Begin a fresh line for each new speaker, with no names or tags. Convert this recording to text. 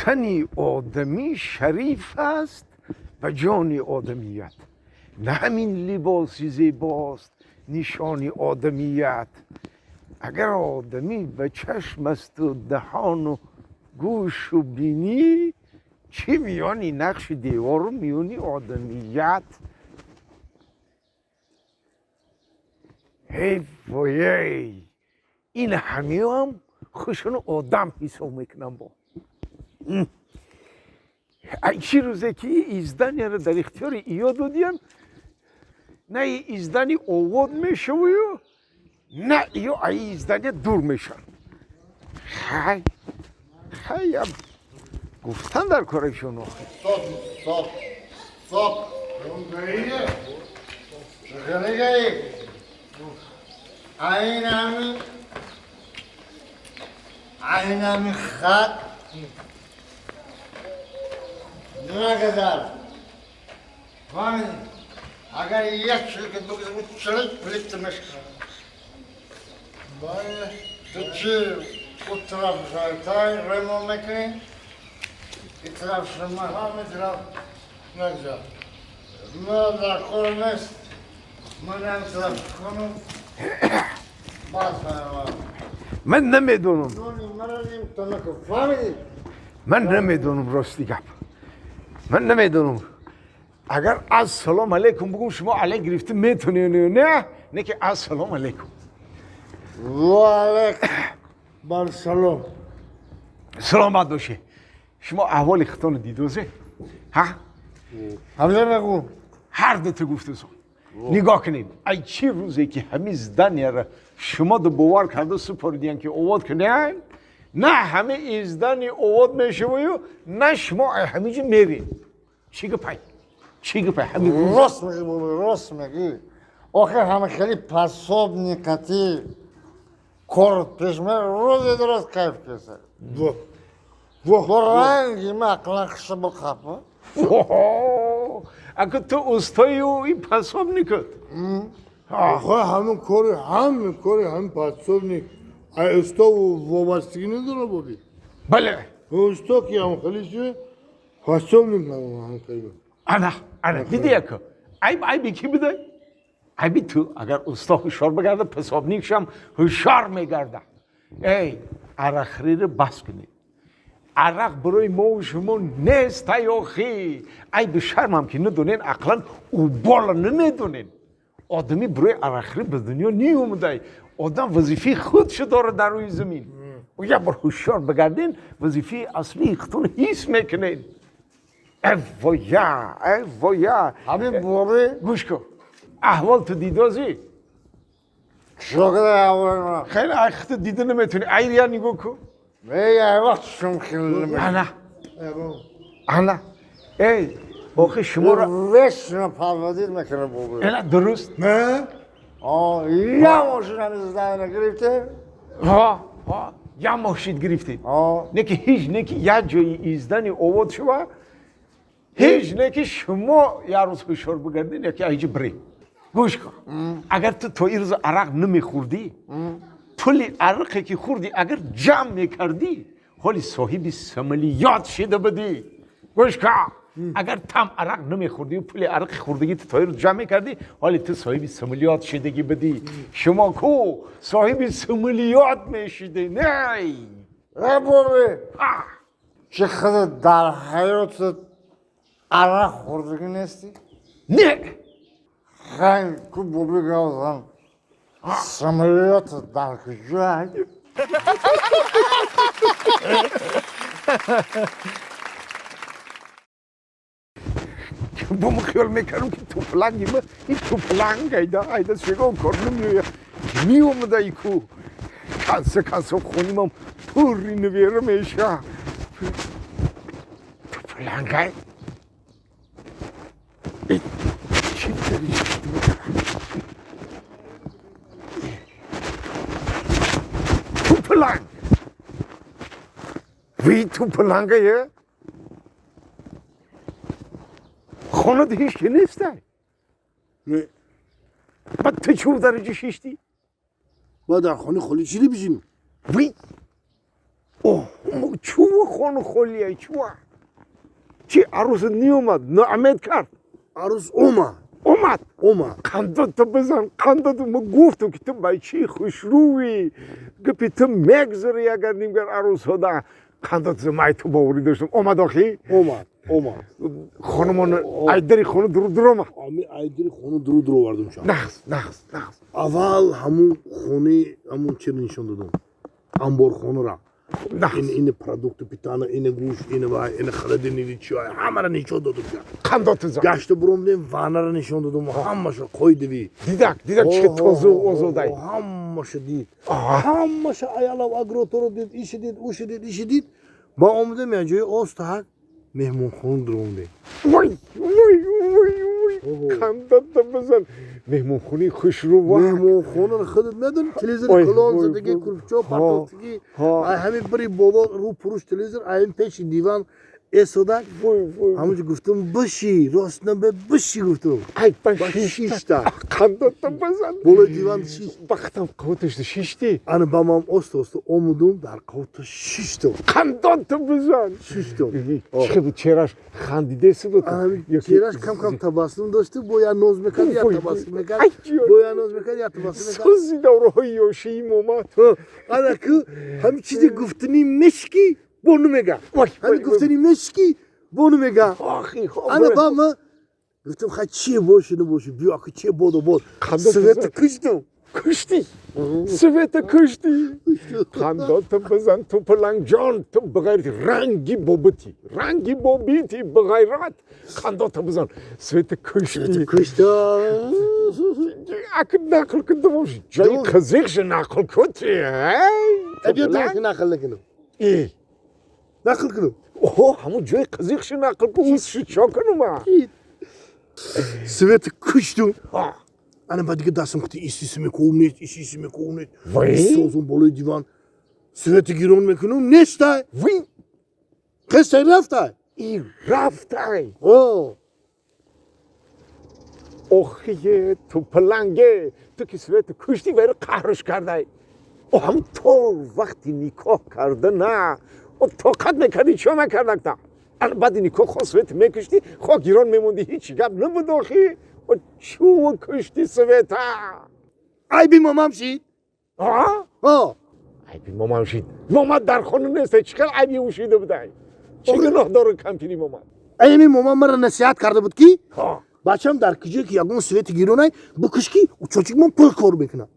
Тани одамӣ шариф аст ба ҷони одамият, на ҳамин либоси зебост нишони одамият. Агар одамӣ ба чашм асту даҳону гӯшу бинӣ, чӣ миёни нақши девору миёни одамият? Ҳей воей, ин ҳамиам худшону одам ҳисоб мекунам. Бо чӣ рӯзе ки издания ро дар ихтиёри иё додиям, на издание овод мешавую, на иё аи издания дур мешаванд. Хай хай, гуфтан дар корашон.
Стоп, стоп, стоп. Чӣ? Айнами айнами хат нагазар. Фаҳмидӣ? Агар як чилка бигзарӣ, чилик плитка мешканад. Ту чӣ, у тараф жайтай ремонт мекунӣ, и тараф шума ҳама тараф нагзар. Ма дар кор нест. Ман ҳам тараф кунам. Баъд фаҳмам.
Ман намедонам.
Маро то накун. Фаҳмидӣ?
Ман намедонам, рости гап, ман намедонам. Агар ассалому алайкум бугум, шумо алай гирифта метонед ё не? Не ки ассалому алайкум.
Ва алайкум бар салом.
Саломат бошед. Шумо аҳволи худтонро дидозе, ҳа?
Ҳамза мегӯ.
Ҳар дута гуфтасо. Нигоҳ кунед, ай чӣ рӯзе ки ҳамин здания ра шумо ду бовар карда супоридиян ки овод кунед, на ҳама издание овод мешаваю, на шумо ай ҳамин ҷо меред. Чӣ гапай, чӣ гапай ҳамин?
Рост мегӣ, бобо, рост мегӣ. Охир ҳама хеле пособник ати кор пеш мер, рӯзе дуруст кайф кеса. Бо ранги ма ақлан хиша бо қапа.
Ака, ту устою ин пособник ат.
Охир ҳамин кори, ҳамин кори ҳамин пособник ай усто вобастагӣ надора, боби.
Бале.
Усто ки ҳам хеле чи, пособник ҳам хеле.
Ана ана, диди яко, айб айби ки бидай? Айби ту. Агар усто ҳушёр бигарда, пособник шам ҳушёр мегарда. Эй, арақхӯриро бас кунед. Арақ барои мову шумо нест охи. Айби шармам ки надонен, ақлан убола намедонен. Одамӣ барои арақхӯрӣ ба дунё ниомадай. Одам вазифаи худшо дорад дар рӯи замин. Як бор ҳушёр бигарден, вазифаи аслии худтон ҳис мекунед. Эвоя, эвоя.
Ҳамин, боби.
Гӯш кун, аҳвол ту дидозӣ?
Шогирд аҳволи ман.
Хеле ай худто дида наметавонӣ. Айрия нигоҳ кун.
Эй, ай вақт шум хеле.
Ана ана, эй, охи шуморо
вечно подводить мекунад, боби.
Эна дуруст.
Не?
А, я мошина здания гирифте?
Ҳа ҳа, я мошин гирифтед.
А.
Не ки ҳеҷ, не ки як ҷои издание овод шува, ҳеҷ не ки шумо як рӯз ҳушёр бигардед, яки айҷи биред. Гӯш кун, агар ту то ин рӯз арақ намехӯрдӣ, пули арақе ки хӯрдӣ агар ҷамъ мекардӣ, ҳоли соҳиби самолёт шида будӣ. Гӯш кун, агар там арақ намехӯрдӣ, пули арақи хӯрдагӣ ту то ин рӯз ҷамъ мекардӣ, ҳоли ту соҳиби самолёт шидагӣ будӣ. Шумо ку соҳиби самолёт мешидӣ, не?
Э, боби. Чӣ, худат дар ҳаётат арақ хӯрдагӣ нестӣ?
Не.
Хай ку, боби, гавзан. Самолёт дар куҷо?
Бо мо хиёл мекардам ки тупланги ма ин тупланг айда айда шегон кор намеояд. Меомада ку канса канса хонимам пурри навера меша. Туплангай чӣ дари? Тупланг ви туплангае хонад ҳеҷ ки нестай.
Не.
Баъд ту чӣ дараҷа шиштӣ?
Ма дар хонаи холӣ чӣ бишинам?
Ви Чӯ хону холия чӯ? Чи, арӯс ниомад, ноумед кард?
Арӯс омад.
Омад?
Омад.
Қандото бизан, қандото. Ма гуфтам, ки ту бачаи хушрӯӣ, гапи ту мегзари, агар нимгар арӯсҳода қандото май ту боварӣ доштам. Омад охи?
Омад, омад.
Хонумон айдари хона дур дур омад.
Ами айдари хона дур дур овардум ша.
Нағз, нағз, нағз.
Аввал ҳамун хонаи ҳамун чиро нишон додум, амборхонара. Ин продукты питания, ин гӯшт, ин вай, ин холодильник, чой, ҳамаро нишон додум.
Қандото зан.
Гашта буромдем, ваннара нишон додум, ҳамаша қойдиви.
Дидак, дидак, чи тозу озодай.
Ҳамаша дид, ҳамаша аялав агроторо дид, иша дид, уша дид, иша дид. Ба омадем як ҷои остаҳак, меҳмонхона дуромдем.
Вой, вой, вой, вой, қандото бизан, меҳмонхонаи хушрӯва.
Меҳмонхонаро худат медони, телевизори калон задагӣ, курпчо партофтагӣ, ай ҳамин бири боло рӯ пуруш телевизор, ай ҳамин пеши диван эсодак. Ҳамонҷо гуфтам, биши, рост набе, биши, гуфтам.
Ай, ба
шишта.
Қандото бизан.
Болои диван шишт.
Бахтам қавташда шишти.
Ана ба ман оста оста омудум, дар қавта шиштам.
Қандото бизан.
Шиштам.
Чӣ буд чеҳраш, хандидеси буд?
Чеҳраш кам кам табассум дошту, бо я ноз мекард, я табассум мекард, бо я ноз мекард, я табассум мекард.
Сӯзи давраҳои ёшиим омад.
Ана ку ҳамин чизе гуфтанӣ мешки, бону мега, ҳамин гуфтанӣ мешки, бону мега. Ана ба ма гуфтам, хай, чие бошу набоши, биё, аку чие бодо бод, света куштум.
Куштӣ света, куштӣ. Қандото бизан, ту палангҷон, ту бағайрат, ранги бобити, ранги бобити, бағайрат. Қандото бизан, света куштӣ.
Куштам.
Аку нақл кун, думош ҷои қизиқша нақл кун ти.
Биё, нақл накунам, нақл кунам.
О, ҳамун ҷои қизиқша нақл кун, усши чо кунума?
Света куштум. Ана ба дига дастам кути истиси мекунам, нест, истиси мекунам, нест. Созум болои диван, света гирон мекунам, нестай.
Вой.
Қестай, рафтай.
И рафтай.
О.
Охие, ту паланге, ту ки света куштӣ, вайро қаҳрш кардай. О, ҳамун то вақти никоҳ карда на о тоқат мекардӣ, чо накардакта? Ана баъди никоҳ хо света мекуштӣ, хо гирон мемондӣ, ҳеҷ гап набуд. Охи, о, чӯ кушти света?
Айби момам шид.
О, айби момам шид. Момад дар хона нест, чӣ хел айби ӯ шида будай? Чӣ гуноҳ дору кампири момад?
Айми момам маро насиҳат карда буд, ки бачам, дар куҷое ки ягон свети гиронай, бикуш, ки чочикмон пул кор мекунад.